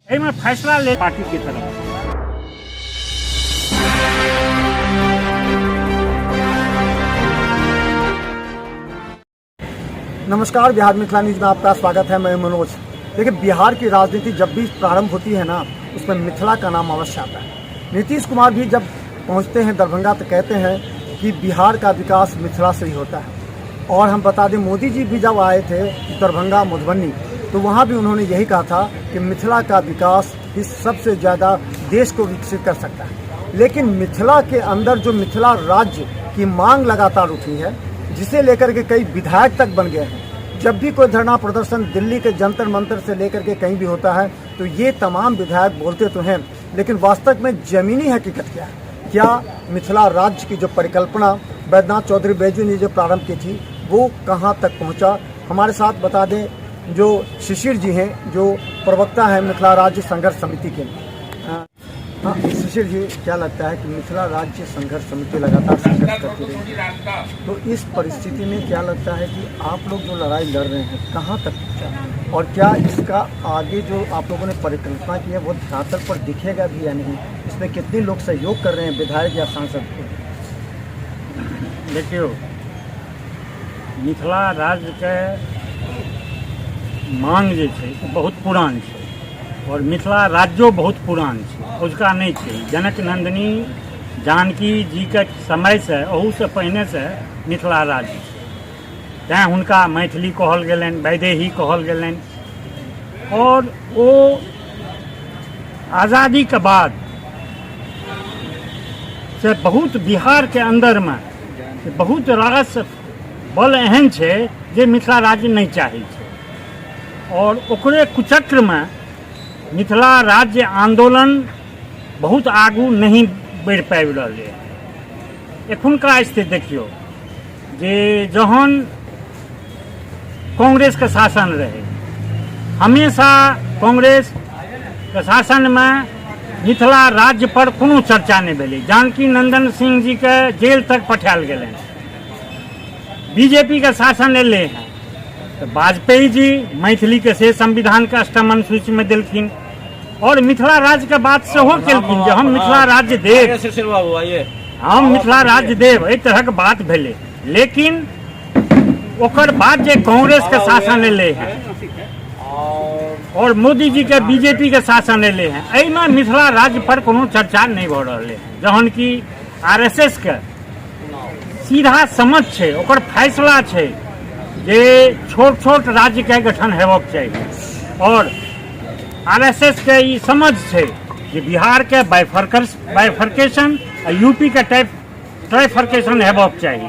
एहिमे फैसला ले पार्टी के तरफ। नमस्कार, बिहार मिथिला न्यूज में आपका स्वागत है। मैं मनोज। देखिए, बिहार की राजनीति जब भी प्रारंभ होती है ना, उसमें मिथिला का नाम अवश्य आता है। नीतीश कुमार भी जब पहुंचते हैं दरभंगा तो कहते हैं कि बिहार का विकास मिथिला से ही होता है। और हम बता दें, मोदी जी भी जब आए थे दरभंगा मधुबनी तो वहाँ भी उन्होंने यही कहा था कि मिथिला का विकास ही सबसे ज़्यादा देश को विकसित कर सकता है। लेकिन मिथिला के अंदर जो मिथिला राज्य की मांग लगातार उठी है, जिसे लेकर के कई विधायक तक बन गए हैं, जब भी कोई धरना प्रदर्शन दिल्ली के जंतर मंतर से लेकर के कहीं भी होता है तो ये तमाम विधायक बोलते तो हैं, लेकिन वास्तव में ज़मीनी हकीकत क्या है? क्या मिथिला राज्य की जो परिकल्पना बैद्यनाथ चौधरी बैजू ने जो प्रारंभ की थी वो कहाँ तक पहुँचा? हमारे साथ बता दें जो शिशिर जी हैं, जो प्रवक्ता हैं मिथिला राज्य संघर्ष समिति के। हाँ शिशिर जी, क्या लगता है कि मिथिला राज्य संघर्ष समिति लगातार संघर्ष करती रही, तो इस परिस्थिति में क्या लगता है कि आप लोग जो लड़ाई लड़ रहे हैं कहाँ तक पहुँचा, और क्या इसका आगे जो आप लोगों ने परिकल्पना की है वो धरातल पर दिखेगा भी या नहीं? इसमें कितने लोग सहयोग कर रहे हैं, विधायक या सांसद को? देखियौ, मिथिला राज्यके मांग जे छै से बहुत पुरान छै और मिथिला राज्यो बहुत पुरान छै, अजुका नहि छै। जनक नंदिनी जानकी जीके समयसँ, अहूसँ पहिनेसँ मिथिला राज्य छै। तैँ हुनका मैथिली कहल गेलनि, वैदेही कहल गेलनि। और ओ आज़ादीके बाद से बहुत बिहारके अन्दरमे बहुत रास बल एहन छै जे मिथिला राज्य नहि चाहै छै, और ओकरे कुचक्रमे मिथिला राज्य आंदोलन बहुत आगू नहीं बढ़ि पाबि रहलै। एखुनका स्थिति देखियौ जे जहन कांग्रेसके शासन रहै, हमेशा कांग्रेसके शासनमे मिथिला राज्य पर कोनो चर्चा नहि भेलै। जानकी नंदन सिंह जीके जेल तक पठायल गेलनि। बीजेपी के शासन एलै हैं तऽ वाजपेयी जी मैथिलीके से संविधानके अष्टम अनुसूचीमे देलखिन और मिथिला राज्यके बात सेहो केलखिन जे हम मिथिला राज्य देब, हम मिथिला राज्य देब, एहि तरहक बात भेलै। लेकिन ओकर बाद जे कांग्रेसके शासन एलै हैं और मोदी जी के बीजेपी के शासन एलै हैं, एहिमे मिथिला राज्य पर कोनो चर्चा नहि भऽ रहलै हैं। जहन कि आरएसएस के सीधा समझ छै, ओकर फैसला छै जे छोट छोट राज्यके गठन हेबाक चाही, और आरएसएस के ई समझ छै जे बिहारके बाइफर्केशन आ यूपी के ट्राइफर्केशन हेबाक चाही।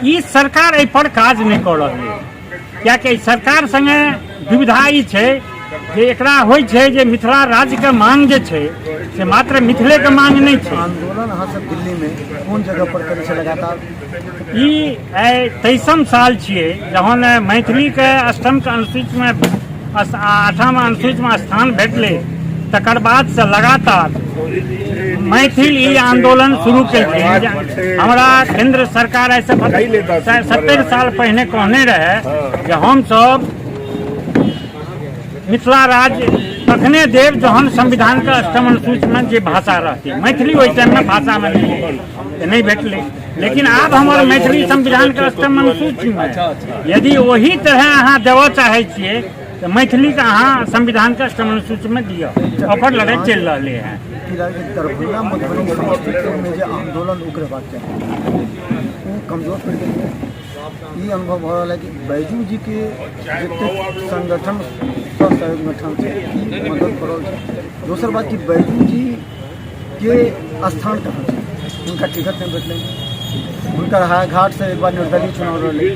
ई सरकार एहि पर काज नहि कऽ रहलै, कियाकि सरकार संगे दुविधा ई छै जे एकरा होइ छै जे मिथिला राज्यके मांग जे छै से मात्र मिथिलेके मांग नहि छै। आंदोलन अहाँ सब दिल्ली में कोन जगह पर करै छै लगातार? ई आइ 23 साल छियै, जहन मैथिलीके अष्टमके अनुसूचीमे आठम अनुसूचीमे स्थान भेटलै, तकर बादसँ लगातार मैथिल ई आंदोलन शुरू केलखिन। हमरा केंद्र सरकार आइसँ 70 साल पहिने कहने रहै जे हमसब मिथिला राज्य तखने देब जहन संविधानके अष्टम अनुसूचीमे जे भाषा रहतै। मैथिली ओहि टाइममे भाषामे नहि भेटलै, लेकिन आब हमर मैथिली संविधानके अष्टम अनुसूचीमे यदि ओही तरह अहाँ देबऽ चाहै छियै तऽ मैथिलीके अहाँ संविधानके अष्टम अनुसूचीमे दिअ। ओकर लड़ाइ चलि रहलै हँ। दरभंगा, मधुबनी, समस्तीपुरमे जे आंदोलन उग्र हेबाक चाही ओ कमजोर पड़ि गेलै, ई अनुभव भऽ रहल है कि बैजू जीके जतेक संगठन संगठन छै ई मदद कऽ रहल छै। दोसर बात कि बैजू जी के स्थान कहाँ छै? हुनका टिकट नहि भेटलनि, हुनकर हायाघाटसँ एक बार निर्दलीय चुनाव रहलै।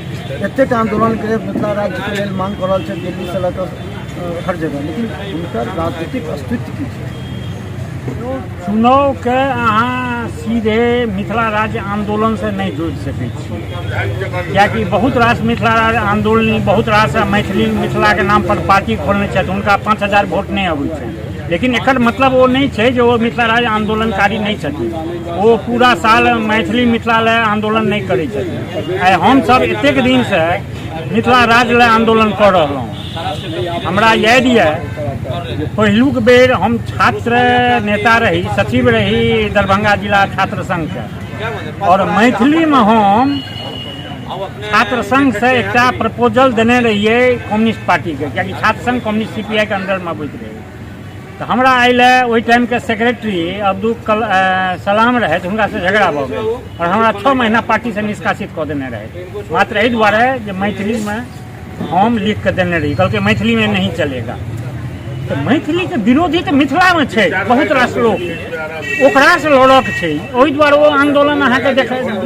एतेक आंदोलनके मिथिला राज्यके लेल मांग कऽ रहल छै दिल्लीसँ लऽ कऽ हर जगह, लेकिन हुनकर राजनीतिक अस्तित्व की छै? चुनावके अहाँ सीधे मिथिला राज्य आंदोलनसँ नहि जोड़ि सकै छी, कियाकि बहुत रास मिथिला राज्य आंदोलनी, बहुत रास मैथिली मिथिलाके नाम पर पार्टी खोलने छथि, हुनका 5000 वोट नहि अबै छनि। लेकिन एकर मतलब ओ नहि छै जे ओ मिथिला राज्य आंदोलनकारी नहि छथिन, ओ पूरा साल मैथिली मिथिला लए आंदोलन नहि करै छथिन। आइ हमसब एतेक दिनसँ मिथिला राज्य लए आंदोलन कऽ रहलहुँ। हमरा याद यऽ जे पहिलुक बेर हम छात्र नेता रही, सचिव रही दरभंगा जिला छात्र संघके, आओर मैथिलीमे हम छात्र संघसँ एकटा प्रपोजल देने रहियै कम्युनिस्ट पार्टीके, कियाकि छात्र संघ कम्युनिस्ट CPI के अंडरमे अबैत रहै। तऽ हमरा एहि ओहि टाइमके सेक्रेटरी अब्दुल सलाम रहथि, हुनकासँ झगड़ा भऽ गेल आओर हमरा 6 महीना पार्टीसँ निष्कासित कऽ देने रहै, मात्र एहि दुआरे जे मैथिलीमे हम लिख कऽ देने रही। कहलकै मैथिलीमे नहीं चलेगा। तऽ मैथिलीके विरोधी तऽ मिथिलामे छै बहुत रास लोक, ओकरासँ लड़ऽके छै, ओहि दुआरे ओ आन्दोलन अहाँके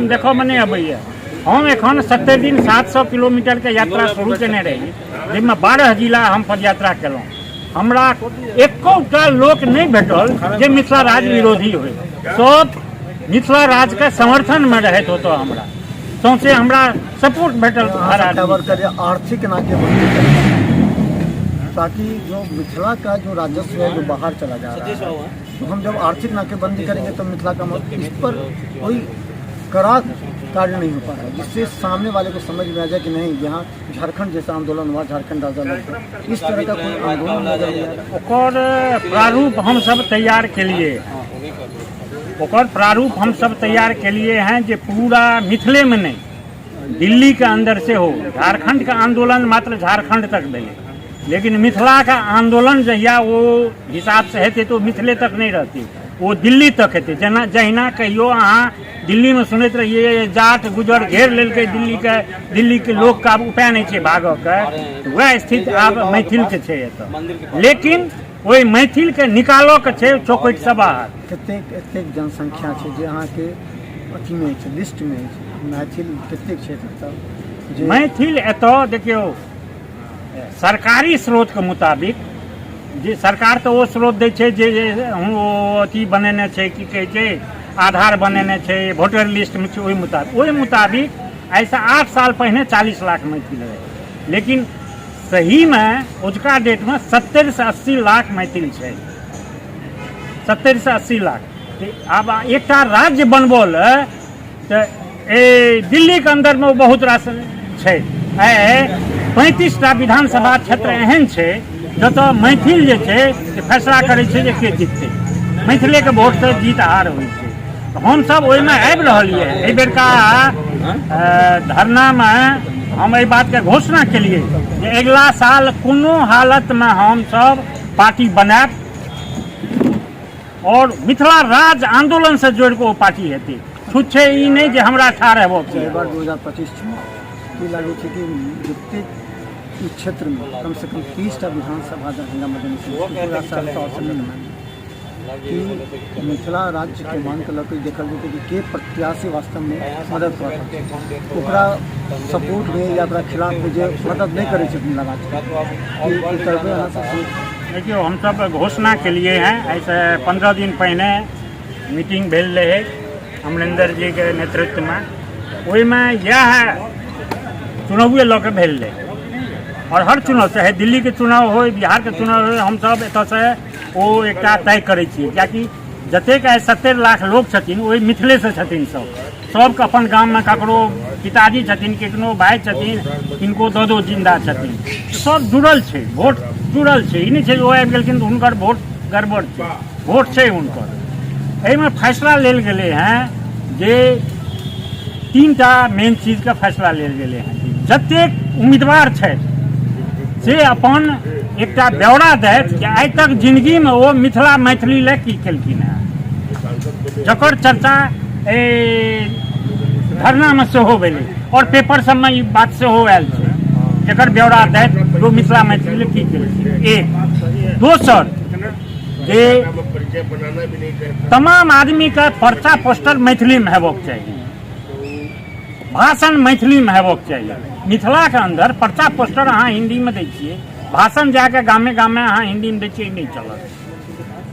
देखऽमे नहि अबैए। हम एखन 70 दिन 700 किलोमीटरके यात्रा शुरू केने रही, जाहिमे 12 जिला हम पदयात्रा केलहुँ। हमरा एकोटा लोक नहि भेटल जे मिथिला राज्य विरोधी होइ, सब मिथिला राज्यके समर्थनमे रहैत होतो। हमरा सौंसे हमरा सपोर्ट भेटल हर आदमी। आर्थिक नाकेबंदी, ताकि जो मिथिला का जो राजस्व है जो बाहर चला जा रहा है, तो हम जब आर्थिक नाकेबंदी करेंगे तो मिथिला का इस पर कोई कड़ा कार्य नहीं हो पा रहा है, जिससे सामने वाले को समझ में आ जाए कि नहीं, यहाँ झारखंड जैसा आंदोलन हुआ, झारखंड आजाद, इस तरह का कोई आंदोलन नजर नहीं आ रहा। ओकर प्रारूप हम सब तैयार केलिए, ओकर प्रारूप हम सब तैयार केलिए हैं जे पूरा मिथिले में नहीं, दिल्ली के अंदर से हो। झारखंड के आंदोलन मात्र झारखंड तक भेलै, लेकिन मिथिला का आंदोलन जहिया वो हिसाब से हेतै तो मिथिले तक नहीं रहती, वो दिल्ली तक हेतै। जेना जहिना कहियो अहाँ दिल्लीमे सुनैत रहियै जाट गुजर घेर लेलकै दिल्लीके, दिल्लीके लोकके आब उपाय नहि छै भागऽके, वएह स्थिति आब मैथिलके छै एतऽ। लेकिन ओहि मैथिलके निकालऽके छै चौकटसँ बाहर। कतेक एतेक जनसंख्या छै जे अहाँके अथीमे अछि, लिस्टमे अछि, मैथिल कतेक छै एतऽ? मैथिल एतऽ देखियौ, सरकारी स्रोतके मुताबिक, जे सरकार तऽ ओ स्रोत दै छै जे ओ अथी बनेने छै, की कहै छै, आधार बनेने छै, वोटर लिस्टमे छै, ओहि मुताबिक आइसँ 8 साल पहिने 40 लाख मैथिल रहै, लेकिन सहीमे अजुका डेटमे 70 से 80 लाख मैथिल छै, 70 से 80 लाख। आब एकटा राज्य बनबऽ लए तऽ ए दिल्लीके अन्दरमे ओ बहुत रास छै। आइ 35टा विधानसभा क्षेत्र एहन छै जतऽ मैथिल जे छै से फैसला करै छै जे के जीततै, मैथिलेके वोटसँ जीत हार होइ छै। तऽ हमसभ ओहिमे आबि रहलियै। एहि बेरका धरनामे हम एहि बातके घोषणा केलियै जे अगिला साल कोनो हालतमे हमसभ पार्टी बनायब और मिथिला राज्य आंदोलन से जोड़ि कऽ ओ पार्टी हेतै। छुच्छे ई नहि जे हमरा ठाढ़ हेबक छै। एहि बार 2025 चुनाव की लागै छै कि जतेक ई क्षेत्रमे कम से कम 30टा विधानसभा, दरभंगा, मधुबनी, पूरा सहरसा और समेत, कि मिथिला राज्यके मांगके लऽ कऽ देखल जेतै कि के प्रत्याशी वास्तवमे मदद कऽ रहल छै, ओकरा सपोर्टमे या ओकरा खिलाफमे जे मदद नहि करै छै मिथिला राज्यके, की करबै अहाँ सब? देखियौ, हमसभ घोषणा केलिए हैं। एहिसँ 15 दिन पहिने मीटिंग भेल रहै अमरिंदर जीके नेतृत्वमे, ओहिमे इएह चुनावे लऽ कऽ भेल रहै। आओर हर चुनाव, चाहे दिल्लीके चुनाव होइ, बिहारके चुनाव होइ, हमसभ एतऽसँ ओ एकटा तय करै छियै, किएकि जतेक आइ 70 लाख लोक छथिन, ओहि मिथिलेसँ छथिन सब। सबके अपन गाममे ककरो पिताजी छथिन, केकनो भाय छथिन, किनको ददो जिन्दा छथिन, सब जुड़ल छै, वोट जुड़ल छै। ई नहि छै जे ओ आबि गेलखिन तऽ हुनकर वोट गड़बड़ छै, वोट छै हुनकर। एहिमे फैसला लेल गेलै हेँ जे 3टा मेन चीजके फैसला लेल गेलै हेँ। जतेक उम्मीदवार छथि से अपन एकटा ब्यौरा दैथ कि आइ तक जिंदगीमे ओ मिथिला मैथिली लए की केलखिन हेँ, जकर चर्चा एहि धरनामे सेहो भेलै आओर पेपर सबमे ई बात सेहो आयल छै। एकर ब्यौरा दैथ जो मिथिला मैथिली लए की केलखिन, एक। दोसर जे तमाम आदमीके पर्चा पोस्टर मैथिलीमे हेबक चाही, भाषण मैथिलीमे हेबक चाही। मिथिलाके अन्दर पर्चा पोस्टर अहाँ हिन्दीमे दै छियै, भाषण जाके गामे गामे अहाँ हिन्दीमे दै छियै, नहि चलत।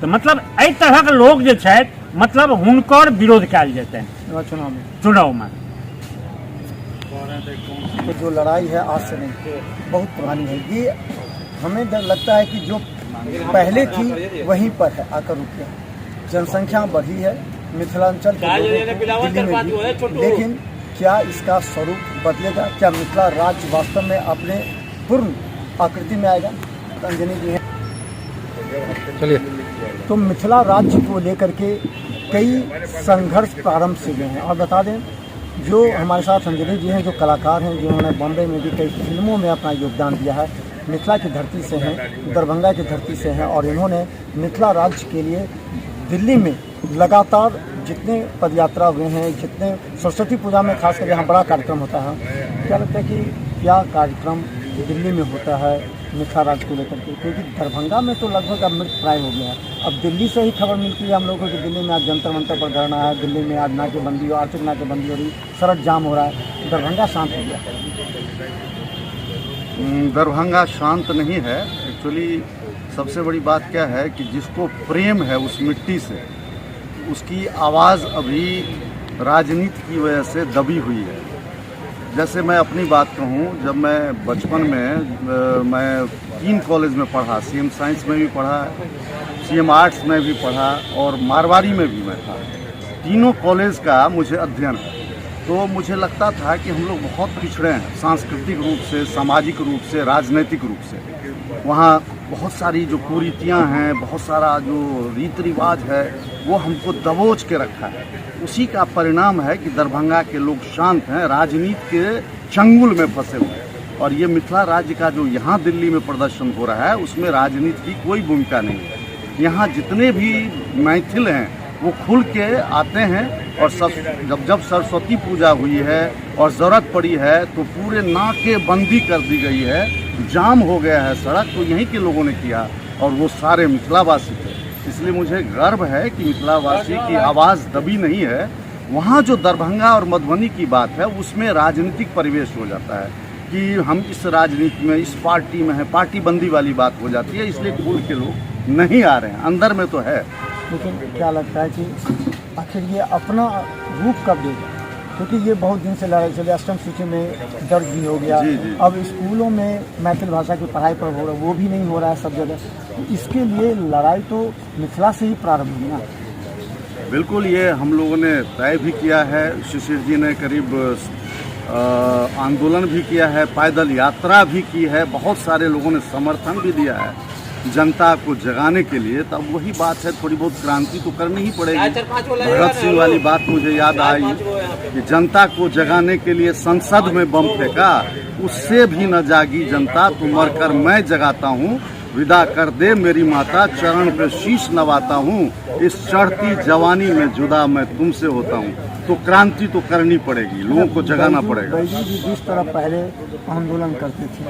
तऽ मतलब एहि तरहक लोक जे छथि, मतलब हुनकर विरोध कयल जेतनि चुनावमे। चुनावमे। तो जो लड़ाई है आज से नहीं, बहुत पुरानी है। ये हमें डर लगता है कि जो पहले थी वहीं पर है आकर रुक गया। जनसंख्या बढ़ी है मिथिलांचल के लोगों को दिल्ली में भी, लेकिन क्या इसका स्वरूप बदलेगा? क्या मिथिला राज्य वास्तव में अपने पूर्ण आकृति में आएगा? अंजनी जी हैं। चलिए। तो मिथिला राज्य को लेकर के कई संघर्ष प्रारंभ से हुए हैं। और बता दें, जो हमारे साथ अंजनी जी हैं, जो कलाकार हैं, जिन्होंने बॉम्बे में भी कई फिल्मों में अपना योगदान दिया है, मिथिला की धरती से हैं, दरभंगा की धरती से हैं, और इन्होंने मिथिला राज्य के लिए दिल्ली में लगातार जितने पदयात्रा हुए हैं, जितने सरस्वती पूजा में खासकर यहाँ बड़ा कार्यक्रम होता है, क्या लगता है कि क्या कार्यक्रम दिल्ली में होता है मिथिला राज्य को लेकर के? क्योंकि दरभंगा में तो लगभग अब मृत प्राय हो गया है। अब दिल्ली से ही खबर मिलती है हम लोगों को कि दिल्ली में आज जंतर मंतर पर धरना है, दिल्ली में आज नाकेबंदी हो, आर्थिक नाकेबंदी हो रही, सड़क जाम हो रहा है। दरभंगा शांत हो गया। दरभंगा शांत नहीं है। एक्चुअली सबसे बड़ी बात क्या है कि जिसको प्रेम है उस मिट्टी से, उसकी आवाज़ अभी राजनीति की वजह से दबी हुई है। जैसे मैं अपनी बात कहूँ, जब मैं बचपन में मैं 3 कॉलेज में पढ़ा, सीएम साइंस में भी पढ़ा, सीएम आर्ट्स में भी पढ़ा और मारवाड़ी में भी मैं था। तीनों कॉलेज का मुझे अध्ययन है। तो मुझे लगता था कि हम लोग बहुत पिछड़े हैं सांस्कृतिक रूप से, सामाजिक रूप से, राजनीतिक रूप से। वहाँ बहुत सारी जो कुरीतियाँ हैं, बहुत सारा जो रीति रिवाज है, वो हमको दबोच के रखा है। उसी का परिणाम है कि दरभंगा के लोग शांत हैं, राजनीति के चंगुल में फंसे हुए हैं। और ये मिथिला राज्य का जो यहाँ दिल्ली में प्रदर्शन हो रहा है, उसमें राजनीति की कोई भूमिका नहीं है। यहाँ जितने भी मैथिल हैं वो खुल के आते हैं और सब जब जब सरस्वती पूजा हुई है और ज़रूरत पड़ी है तो पूरे नाके बंदी कर दी गई है, जाम हो गया है सड़क, तो यहीं के लोगों ने किया और वो सारे मिथिलावासी थे। इसलिए मुझे गर्व है कि मिथिलावासी की आवाज़ दबी नहीं है। वहाँ जो दरभंगा और मधुबनी की बात है, उसमें राजनीतिक परिवेश हो जाता है कि हम इस राजनीति में, इस पार्टी में है, पार्टी बंदी वाली बात हो जाती है, इसलिए खुल के लोग नहीं आ रहे हैं। अंदर में तो है। लेकिन क्या लगता है कि आखिर ये अपना रूप कब देगा? क्योंकि ये बहुत दिन से लड़ाई चली, अष्टम सूची में दर्ज भी हो गया। जी, जी। अब स्कूलों में मैथिल भाषा की पढ़ाई पर हो रहा है, वो भी नहीं हो रहा है सब जगह। तो इसके लिए लड़ाई तो मिथिला से ही प्रारंभ हुई ना। बिल्कुल, ये हम लोगों ने तय भी किया है। शिशिर जी ने करीब आंदोलन भी किया है, पैदल यात्रा भी की है, बहुत सारे लोगों ने समर्थन भी दिया है जनता को जगाने के लिए। तब वही बात है, थोड़ी बहुत क्रांति तो करनी ही पड़ेगी। भगत सिंह वाली बात मुझे याद आई कि जनता को जगाने के लिए संसद में बम फेंका, उससे भी न जागी जनता तो मरकर मैं जगाता हूँ, विदा कर दे मेरी माता, चरण पे शीश नवाता हूँ, इस चढ़ती जवानी में जुदा मैं तुमसे होता हूँ। तो क्रांति तो करनी पड़ेगी, लोगों को जगाना पड़ेगा। बैजू जी जिस तरह पहले आंदोलन करते थे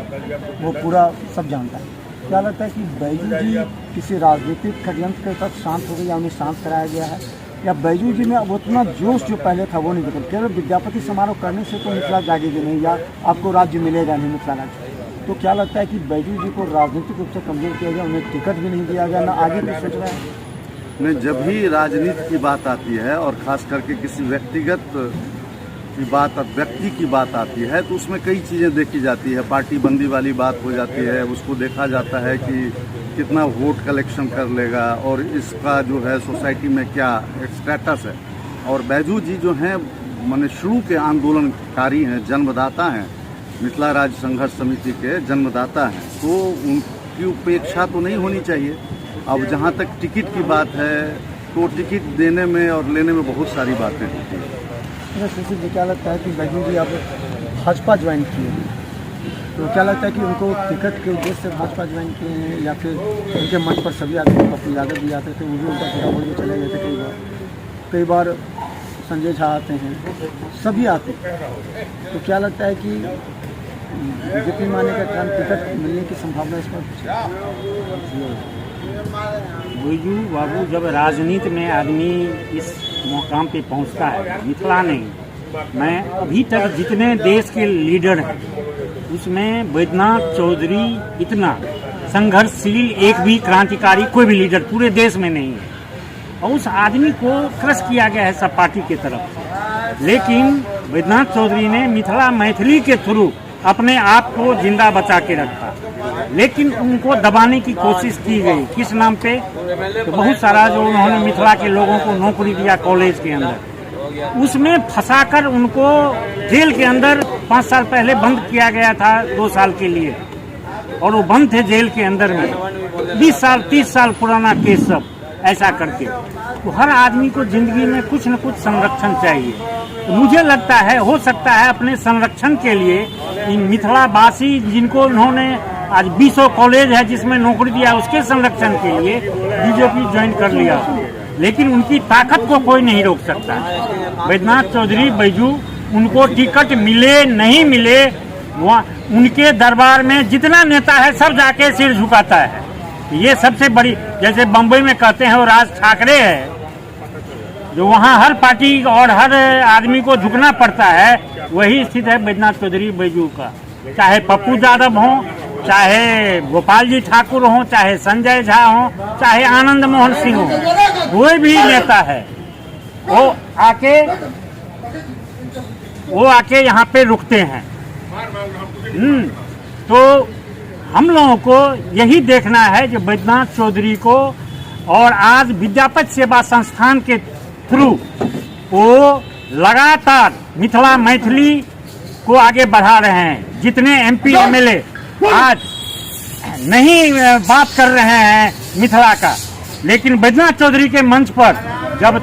वो पूरा सब जानता है। क्या लगता है कि बैजू जी किसी राजनीतिक षड्यंत्र के तहत शांत हो गए या उन्हें शांत कराया गया है, या बैजू जी में अब उतना जोश जो पहले था वो नहीं बदल? केवल विद्यापति समारोह करने से तो मिथिला जागेगी नहीं या आपको राज्य मिलेगा नहीं मिथिला राज्य। तो क्या लगता है कि बैजू जी को राजनीतिक रूप से कमजोर किया गया, उन्हें टिकट भी नहीं दिया गया, ना आगे भी सोच रहा है? नहीं, जब भी राजनीति की बात आती है और ख़ास करके किसी व्यक्तिगत की बात, व्यक्ति की बात आती है, तो उसमें कई चीज़ें देखी जाती है। पार्टी बंदी वाली बात हो जाती है, उसको देखा जाता है कि कितना वोट कलेक्शन कर लेगा और इसका जो है सोसाइटी में क्या स्टेटस है। और बैजू जी जो हैं माने शुरू के आंदोलनकारी हैं, जन्मदाता हैं, मिथिला राज्य संघर्ष समिति के जन्मदाता हैं, तो उनकी उपेक्षा तो नहीं होनी चाहिए। अब जहाँ तक टिकट की बात है तो टिकट देने में और लेने में बहुत सारी बातें होती हैं। अच्छा सुशील जी, क्या लगता है कि बैजू जी अब भाजपा ज्वाइन किए हैं, तो क्या लगता है कि उनको टिकट के उद्देश्य से भाजपा ज्वाइन किए हैं या फिर उनके मन पर सभी आते थे, पप्पू यादव भी आते थे, वो भी उनका छोटा बोल के चले गए थे, कई बार संजय झा आते हैं, सभी आते हैं, तो क्या लगता है कि बीजेपी माने का कारण टिकट मिलने की संभावना इस पर? बैजू बाबू जब राजनीति में आदमी इस मुकाम पे पहुंचता है, मिथिला नहीं, मैं अभी तक जितने देश के लीडर हैं उसमें बैद्यनाथ चौधरी इतना संघर्षशील एक भी क्रांतिकारी कोई भी लीडर पूरे देश में नहीं है। और उस आदमी को क्रश किया गया है सब पार्टी के तरफ से, लेकिन बैद्यनाथ चौधरी ने मिथिला मैथिली के थ्रू अपने आप को जिंदा बचा के रखा, लेकिन उनको दबाने की कोशिश की गई। किस नाम पे? तो बहुत सारा जो उन्होंने मिथिला के लोगों को नौकरी दिया कॉलेज के अंदर, उसमें फंसाकर उनको जेल के अंदर 5 साल पहले बंद किया गया था 2 साल के लिए, और वो बंद थे जेल के अंदर में, 20 साल 30 साल पुराना केस सब ऐसा करके। तो हर आदमी को जिंदगी में कुछ न कुछ संरक्षण चाहिए। तो मुझे लगता है हो सकता है अपने संरक्षण के लिए इन मिथिलावासी जिनको उन्होंने आज 20 कॉलेज है जिसमें नौकरी दिया, उसके संरक्षण के लिए बीजेपी ज्वाइन कर लिया। लेकिन उनकी ताकत को कोई नहीं रोक सकता। बैद्यनाथ चौधरी बैजू, उनको टिकट मिले नहीं मिले, वहाँ उनके दरबार में जितना नेता है सब जाके सिर झुकाता है। ये सबसे बड़ी, जैसे बम्बई में कहते हैं वो राज ठाकरे है, जो वहाँ हर पार्टी और हर आदमी को झुकना पड़ता है, वही स्थिति है बैद्यनाथ चौधरी बैजू का। चाहे पप्पू यादव हों, चाहे गोपाल जी ठाकुर हों, चाहे संजय झा हों, चाहे आनंद मोहन सिंह हों, कोई भी नेता है वो आके यहाँ पे रुकते हैं। तो हम लोगों को यही देखना है कि बैद्यनाथ चौधरी को और आज विद्यापति सेवा संस्थान के थ्रू वो लगातार मिथिला मैथिली को आगे बढ़ा रहे हैं। जितने एमपी एमएलए आज नहीं बात कर रहे हैं मिथिला का, लेकिन बैद्यनाथ चौधरी के मंच पर जब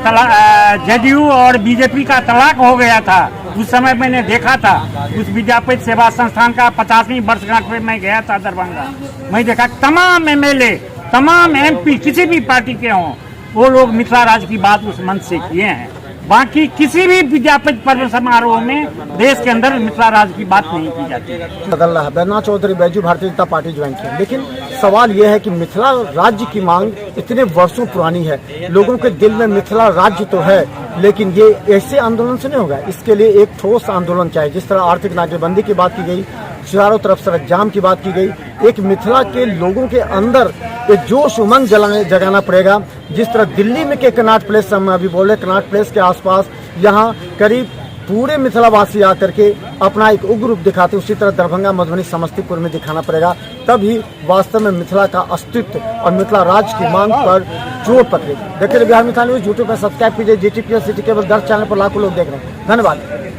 जेडीयू और बीजेपी का तलाक हो गया था, उस समय मैंने देखा था, उस विद्यापति सेवा संस्थान का 50वीं वर्षगांठ पे मैं गया था दरभंगा। मैं देखा तमाम एमएलए, तमाम एमपी, किसी भी पार्टी के हों, वो लोग मिथिला राज्य की बात उस मंच से किए हैं। बाकी किसी भी विद्यापति पर्व समारोह में देश के अंदर मिथिला राज्य की बात नहीं की जाती। बदल रहा है। बैद्यनाथ चौधरी बैजू भारतीय जनता पार्टी ज्वाइन किया, लेकिन सवाल यह है कि मिथिला राज्य की मांग इतने वर्षों पुरानी है। लोगों के दिल में मिथिला राज्य तो है, लेकिन ये ऐसे आंदोलन से नहीं होगा। इसके लिए एक ठोस आंदोलन चाहिए। जिस तरह आर्थिक नाकेबंदी की बात की गई, चारों तरफ सड़क जाम की बात की गई, एक मिथिला के लोगों के अंदर एक जोश उमंग जलाने जगाना पड़ेगा। जिस तरह दिल्ली में के कनाट प्लेस, हम अभी बोल रहे, कनाट प्लेस के आसपास यहाँ करीब पूरे मिथिलावासी आकर के अपना एक उग्र रूप दिखाते, उसी तरह दरभंगा, मधुबनी, समस्तीपुर में दिखाना पड़ेगा। तभी वास्तव में मिथिला का अस्तित्व और मिथिला राज्य की मांग पर जोर पकड़ेगी। देखिए बिहार मिथिला न्यूज, यूट्यूब पर सब्सक्राइब कीजिए। जीटीपीएस सिटी केबल 10 चैनल पर लाखों लोग देख रहे हैं। धन्यवाद।